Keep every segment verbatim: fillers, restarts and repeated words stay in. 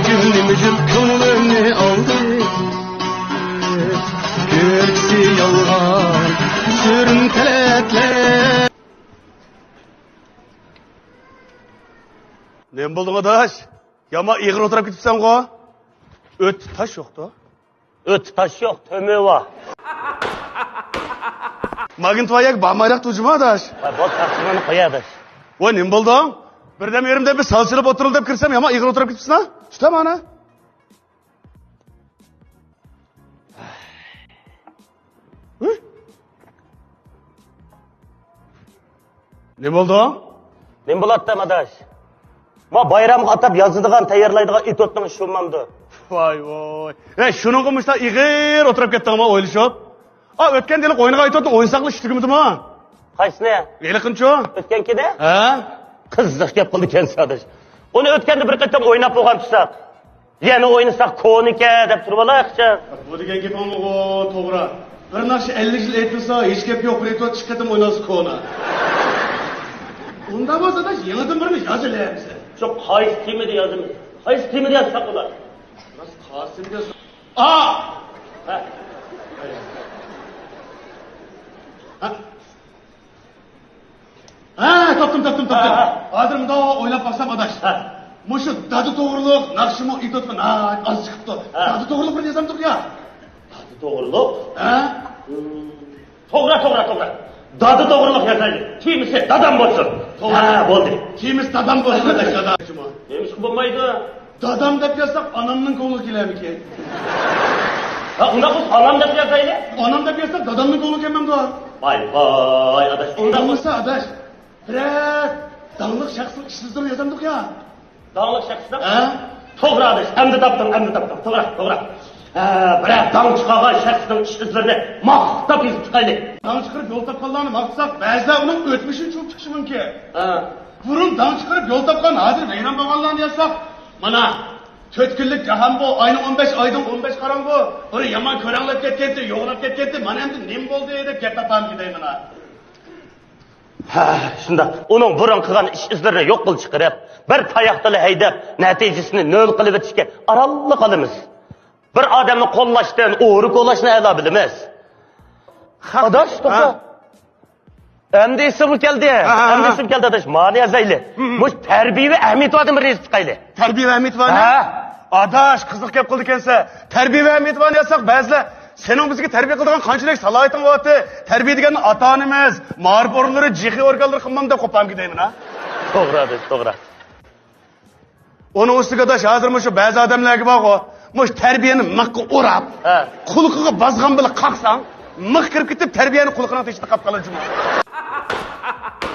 نېمە دەپ كۆڭلۈمنى ئالدى؟ كۆركىسى يالغان، سۈرۈن تەلەتلەر. نېمە بولدۇڭ، ئاداش؟ يامان ئېغىر ئولتۇرۇپ كېتىپسەنغۇ؟ ئۆت تاش يوقتۇ. ئۆت تاش يوق، تۆمۈر بار. ماگنىتوياك بارمايراق تۇرجىما، ئاداش. ۋاي، بول، تاقچىماننى قوي، ئاداش. ۋاي، نېمە بولدۇڭ؟ بىردەم يېرىمدە بىر سالچىلىپ ئولتۇرۇل دەپ كىرسەم، يامان ئېغىر ئولتۇرۇپ كېتىپسىنا. تۇتام ئانا. ھە؟ نېمە بولدۇڭ؟ نېمە بولاتتىم، ئاداش؟ ما بايرامغا ئاتاپ يازىدىغان، تەييارلايدىغان ئېتوتنىڭ ئىشى بولمامدۇ؟ ۋاي، ۋاي. ھە، شۇنىڭغا مۇشتا ئېغىر ئولتۇرۇپ كەتتىڭما ئويلىشىپ؟ ئا، ئۆتكەندە ھېلىقى ئوينىغان ئېتوتنى ئوينىساقلا ئىش تۈگىمىدىما؟ قايسىنى؟ ھېلىقىنىچۇ؟ ئۆتكەنكىنى؟ ھە؟ قىزىق گەپ قىلدىكەنسىز، ئاداش. ئۇنى ئۆتكەندە بىر قېتىم ئويناپ بولغان تۇرساق. يەنە ئوينىساق كونىكەن دەپ تۇرۇۋالايىقچە. بۇ دېگەن گېپىڭمۇ توغرا. بىر ناخشا ئەللىك يىل ئېيتىلسا، ھېچ گەپ يوق، بىر ئېتوت ئىككى قېتىم ئوينالسا كونا. ئۇنداق بولسا، ئاداش، يېڭىدىن بىرنى يازىلى ئەمىسە. شۇ قايسى تېمىدا يازىمىز؟ قايسى تېمىدا يازساق بولار؟ راست قاسىمگە سو-، ئا! ھە. ھە. ھە، تاپتىم، تاپتىم، تاپتىم. ھە، ھە. ھازىر مۇنداق ئويلاپ باقسام، ئاداش. ھە. مۇشۇ دادا توغرۇلۇق ناخشىمۇ ئېتوتقا ناھايىتى ئاز چىقىپتۇ. ھە. دادا توغرۇلۇق بىر يازامدۇق يا؟ دادا توغرۇلۇق؟ ھە؟ توغرا، توغرا، توغرا. دادا توغرۇلۇق يازايلى. تېمىسى دادام بولسۇن. توغرا. ھە، بولدى. تېمىسى دادام بولسۇن، ئاداش، دادا. نېمىشقا بولمايدۇ؟ دادام دەپ يازساق، ئانامنىڭ كۆڭلىگە كېلەرمىكىن؟ ھە، ئۇنداق بولسا، ئانام دەپ يازايلى. ئانام دەپ يازساق، دادامنىڭ كۆڭلىگە كەلمەمدۇ؟ ۋاي، ۋاي، ئاداش، ئۇنداق بولسا، ئاداش، بىرەر داڭلىق شەخسنىڭ ئىش-ئىزلىرىنى يازامدۇق يا؟ داڭلىق شەخسنىڭ؟ ھە؟ توغرا، ئاداش، ئەمدى تاپتىڭ، ئەمدى تاپتىڭ. توغرا، توغرا. ھە، بىرەر داڭ چىقارغان شەخسنىڭ ئىش-ئىزلىرىنى ماختاپ يېزىپ چىقايلى. داڭ چىقىرىپ يول تاپقانلارنى ماختىساق، بەزىلەر ئۇنىڭ ئۆتمۈشىنى چۈشۈرۈپ چىقىشى مۇمكىن. ھە. بۇرۇن داڭ چىقىرىپ يول تاپقان، ھازىر ۋەيران بولغانلارنى يازساق، مانا، تۆت كۈنلۈك جاھان بۇ، ئاينىڭ ئون بەش، ئايدىڭ ئون بەش قاراڭغۇ، بىر يامان كۆرەڭلەپ كەتكەنتى، يوغىناپ كەتكەنتى، مانا ئەمدى نېمە بولدى دەپ گەپ تاپالمىدى مانا. ھە، شۇنداق. ئۇنىڭ بۇرۇن قىلغان ئىش-ئىزلىرىنى يوق قىلىپ چىقىرىپ، بىر تاياقتىلا ھەيدەپ، نەتىجىسىنى نۆل قىلىۋېتىشكە ئارانلا قالىمىز. بىر ئادەمنى قوللاشتىن ئورا كولاشنى ئەلا بىلىمىز. ئاداش، توختا. ھە. ئەمدى ئېسىمگە كەلدى. ھە، ھە، ئەمدى ھە. ئېسىمگە كەلدى، ئاداش. مانى يازايلى. ھە، ھە. مۇشۇ تەربىيە ۋە ئەھمىيەت ئادىمى رېزىپ چىقايلى. تەربىيە ۋە ئەھمىيەت ۋە ھە. ئاداش، قىزىق گەپ قىلدىكەنسە. تەربىيە ۋە ئەھمىيەت ۋە يازساق، بەزىلەر سېنىڭ بىزگە تەربىيە قىلىدىغان قانچىلىك سالاھىيىتىڭ بارتى؟ تەربىيە دېگەننى ئاتا-ئانىمىز، مائارىپ ئورۇنلىرى، جىخې ئورگانلىرى قىلمامدۇ دەپ قوپام كېتەيمەن ھە. توغرا، ئاداش، توغرا. ئۇنىڭ ئۈستىگە ئاداش، ھازىر مۇشۇ بەزى ئادەملەرگە بارغۇ، مۇشۇ تەربىيەنى مىخقا ئوراپ، ھە. قۇلىقىغا بازغان بىلەن قاقساڭ، مىخ كىرىپ كېتىپ، تەربىيەنى قۇلىقىنىڭ تېشىدا قاپ قالىدۇ جۇمۇ.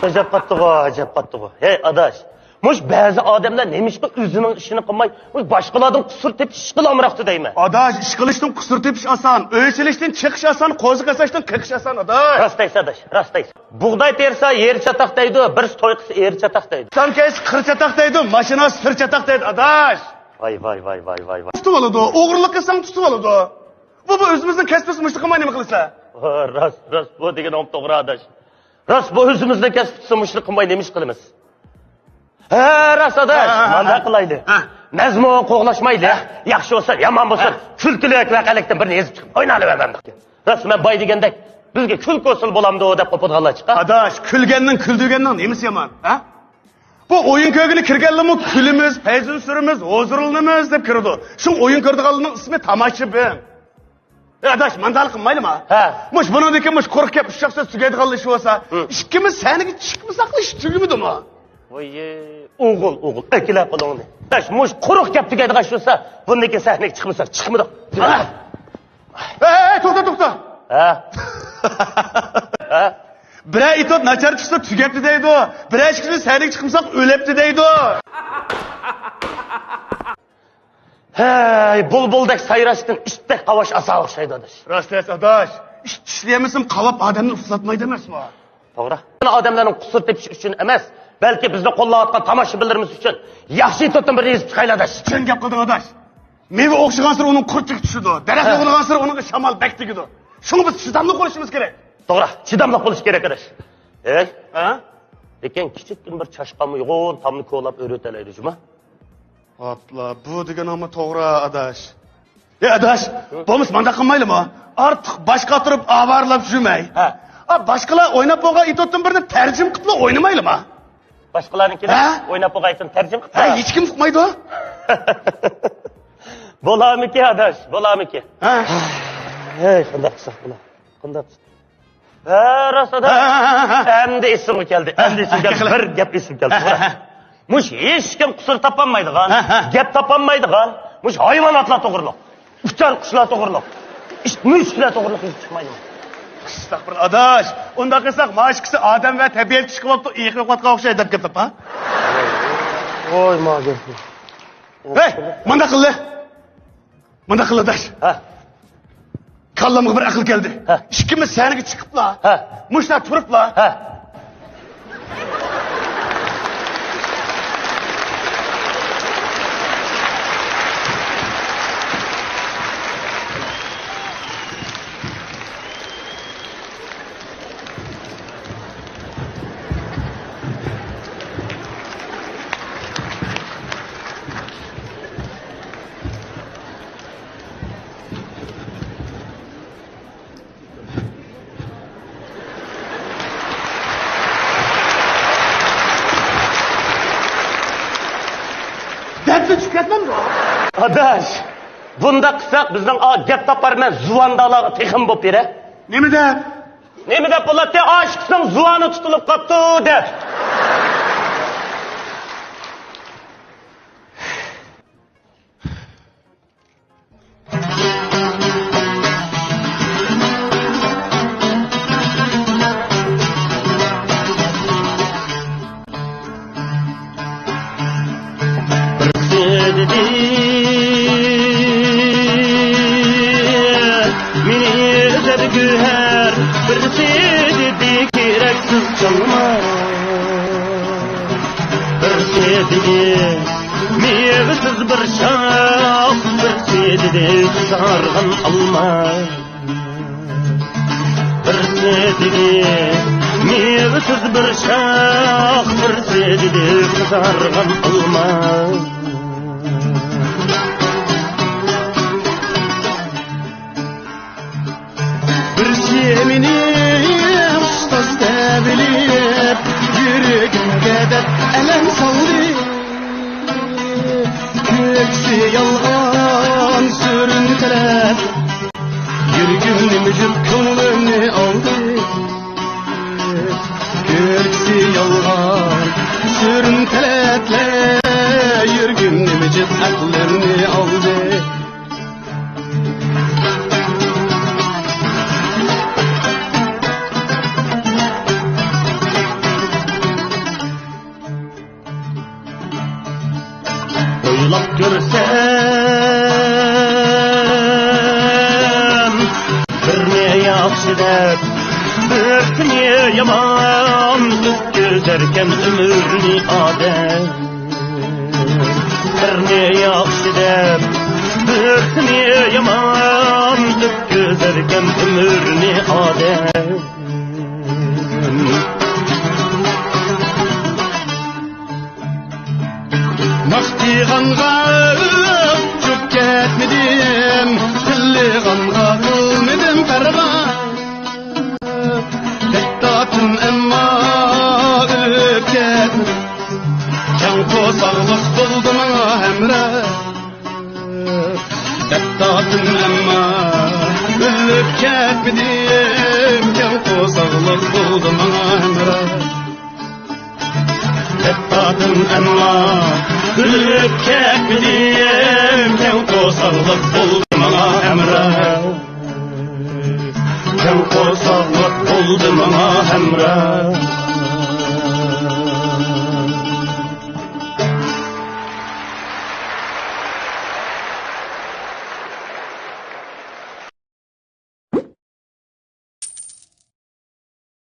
ئەجەب قاتتىغۇ، ئەجەب قاتتىغۇ. ھەي، ئاداش، مۇشۇ بەزى ئادەملەر نېمىشقا ئۆزىنىڭ ئىشىنى قىلماي، مۇشۇ باشقىلاردىن قۇسۇر تېپىش ئىشقىلا ئامراقتۇ دەيمەن. ئاداش، ئىش قىلىشتىن قۇسۇر تېپىش ئاسان، ئۆي سېلىشتىن چېقىش ئاسان، قوزۇق ياساشتىن قېقىش ئاسان، ئاداش. راست دەيسىز، ئاداش، راست دەيسىز. بۇغداي تېرىسا يېرى چاتاق دەيدۇ، بىرسى توي قىلسا ئېرى چاتاق دەيدۇ. تانكا ھەيدىسە قىر چاتاق دەيدۇ، ماشىنا ھەيدىسە سىر چاتاق دەيدۇ، ئاداش. ۋاي، ۋاي، ۋاي، ۋاي، ۋاي، ۋاي. تۇتۇۋالىدۇ، ئوغرىلىق قىلساڭ تۇتۇۋالىدۇ. بۇ، بۇ ئۆزىمىزنىڭ كەسپىمىز، مۇشۇنى قىلماي نېمە قىلىسەن؟ ھە، راست، راست، بۇ دېگىنىڭ توغرا، ئاداش. راست، بۇ ئۆزىمىزنىڭ كەسپىمىز، مۇشۇنى قىلماي نېمە ئىش قىلىمىز؟ ھە، راست، ئاداش. ھە، ھە، ھە، مانداق ھە. قىلايلى. ھە. مەزمۇن قوغلاشمايلى. ھە. ياخشى بولسا، يامان بولسا، ھە. كۈلكىلىك ۋەقەلىكتىن بىرنى يېزىپ چىقىپ ئويناۋەرمەمدۇق. راست، مەن باي دېگەندەك، بىزگە كۈلكە بولسىلا بولامدۇ دەپ قوپىدىغانلار چىققان. ئاداش، كۈلگەننىڭ، كۈلدۈرگەننىڭ نېمىسى يامان، ھە؟ بۇ ئويۇن كۆرگىلى كىرگەنلىمۇ كۈلىمىز، پەيزىنى سۈرىمىز، ھۇزۇرلىنىمىز دەپ كىرىدۇ. شۇ ئويۇن كۆرىدىغانلارنىڭ ئىسمى تاماشىبىن. ئەي ئاداش، مانداق قىلمايلىما؟ ھە. مۇش بۇنىڭدىن كېيىن مۇش قۇرۇق گەپ، ئۇششاق سۆز تۈگەيدىغانلا ئىش بولسا، ھە. ئىككىمىز سەھنىگە چىقمىساقلا ئىش تۈگىمىدىمۇ؟ ۋاي، ئوغۇل، ئوغۇل، ئەكىلە قولۇڭنى. ئاداش، مۇش قۇرۇق گەپ تۈگەيدىغان ئىش بولسا، بۇندىن كېيىن سەھنىگە چىقمىساق، چىقمىدۇق. ئەي، ئەي، توختا، توختا. ھە؟ ھە؟ بىرەر ئېتوت ناچار چىقسا تۈگەپتۇ دەيدۇ، بىرەر ئىككىسى سەھنىگە چىقمىساق ئۆلەپتۇ دەيدۇ. ھەي، بۇلبۇلدەك سايراشتىن ئىتتەك قاۋاش ئاسان ئوخشايدۇ، ئاداش. راست ئەمەس، ئاداش. ئىت چىشلىيەلمىسىمۇ قاۋاپ ئادەمنى ئۇخلاتمايدۇ ئەمەسمۇ؟ توغرا. ئادەملەرنىڭ قۇسۇر تېپىشى ئۈچۈن ئەمەس، بەلكى بىزنى قوللاۋاتقان تاماشىبىنلىرىمىز ئۈچۈن ياخشى ئېتوتتىن بىرنى يېزىپ چىقايلى، ئاداش. چىن گەپ قىلدىڭ، ئاداش. مېۋە ئوخشىغانسېرى ئۇنىڭ قۇرتچىقى چۈشىدۇ. دەرەخ ھە. يوغىنىغانسېرى ئۇنىڭغا شامال بەك تېگىدۇ. شۇڭا بىز چىداملىق بولۇشىمىز كېرەك. توغرا، چىداملىق بولۇش كېرەك، ئاداش. ھەي؟ ھە؟ لېكىن كىچىككىنە بىر چاشقانمۇ يوغان تامنى كولاپ ئۆرۈۋېتەلەيدۇ جۇما. ئاپلا، بۇ دېگىنىڭمۇ توغرا، ئاداش. ئەي، ئاداش، بولمىسا مانداق قىلمايلىمۇ؟ ئارتۇق باش قاتۇرۇپ ئاۋارىلاپ يۈرمەي. ھە. ئا، باشقىلار ئويناپ بولغان ئېتوتتىن بىرنى تەرجىمە قىلىپلا ئوينىمايلىما؟ باشقىلارنىڭكىنى ھە؟ ئويناپ بولغان ئېتىنى تەرجىمە قىلىپ ھە، ھېچكىم ئۇقمايدۇ. بولامىكى، ئاداش، بولامىكى؟ ھە. ھەي، قانداق قىلساق بۇلار؟ قانداق قىلساق؟ ھە، راست ئاداش. ھە، ھە، ھە، ھە. ئەمدى ئېسىمگە كەلدى، ئەمدى ئېسىمگە كەلدى. ھە، ھە. بىر گەپ ئېسىمگە كەلدى. ھە، ھە، ھە. مۇش ھېچكىم قۇسۇر تاپالمايدىغان، ھە، ھە. گەپ تاپالمايدىغان، مۇش ھايۋاناتلار توغرۇلۇق، ئۇچار قۇشلار توغرىلىق، ئىت مۈشۈكلەر توغرىلىق يېزىپ چىقمايدۇ. ئەستەغپۇرۇللا، ئاداش. ئۇنداق قىلساق، ما ئىككىسى ئادەم ۋە تەبىئەت ئىشقا بوپتۇ، ئېقىلىپ قاتقان ئوخشايدۇ دەپ گەپ تاپا. ۋاي، ما گەپ. ھەي، مانداق قىللى. مانداق قىللى، ئاداش. ھە. كاللامغا بىر ئەقىل كەلدى. ھە. ئىككىمىز سەھنىگە چىقىپلا، ھە. مۇشۇنداق تۇرۇپلا. ھە. دەردىن چۈشۈپ كەتمەمدۇ؟ ئاداش، بۇنداق قىلساق بىزنىڭ ئا گەپ تاپارمەن زۇۋاندالارغا تېخىمۇ بوپ بېرە. نېمە دەپ؟ نېمە دەپ بولاتتى؟ ئاشىقىسىنىڭ زۇۋانى تۇتۇلۇپ قاپتۇ دەپ. بىرسى دېدى، مېنى ئۈزەر گۆھەر، بىرسى دېدى، كېرەكسىز چالما. بىرسى دېدى، مېۋىسىز بىر شاخ، بىرسى دېدى، قىزارغان ئالما. بىرسى دېدى، مېۋىسىز بىر شاخ، بىرسى دېدى، قىزارغان ئالما. بىرسى مېنى ئۇستاز دەۋېلىپ، يۈرىكىمگە دەپ ئەلەم سالدى. كۆكسى يالغان سۈرۈن تەلەپ، يۈرىكىمنى مىجىپ كۆڭلۈمنى ئالدى. كۆكسى يالغان سۈرۈن تەلەپلەر، يۈرىكىمنى مىجىپ ئەقلىمنى ئالدى. ئويلاپ كۆرسەم، بىرنى ياخشى دەپ، بىرسىنى يامان، ئۆتكۈزەركەن ئۆمۈرنى ئادەم. بىرنى ياخشى دەپ، بىرسىنى يامان، ئۆتكۈزەركەن ئۆمۈرنى ئادەم. ماختىغانغا ئۇچۇپ كەتمىدىم، تىللىغانغا قىلمىدىم پەرۋا. بەك تاتىم ئەمما ئۆلۈپ كەتمىدىم، كەڭ قورساقلىق بولدى ماڭا ھەمراھ. بەك تاتىم ئەمما ئۆلۈپ كەتمىدىم، كەڭ قورساقلىق بولدى ماڭا ھەمراھ. بەك تاتىم ئەمما ئۆلۈپ كەتمىدىم، كەڭ قورساقلىق بولدى ماڭا ھەمراھ. كەڭ قورساقلىق بولدى ماڭا ھەمراھ.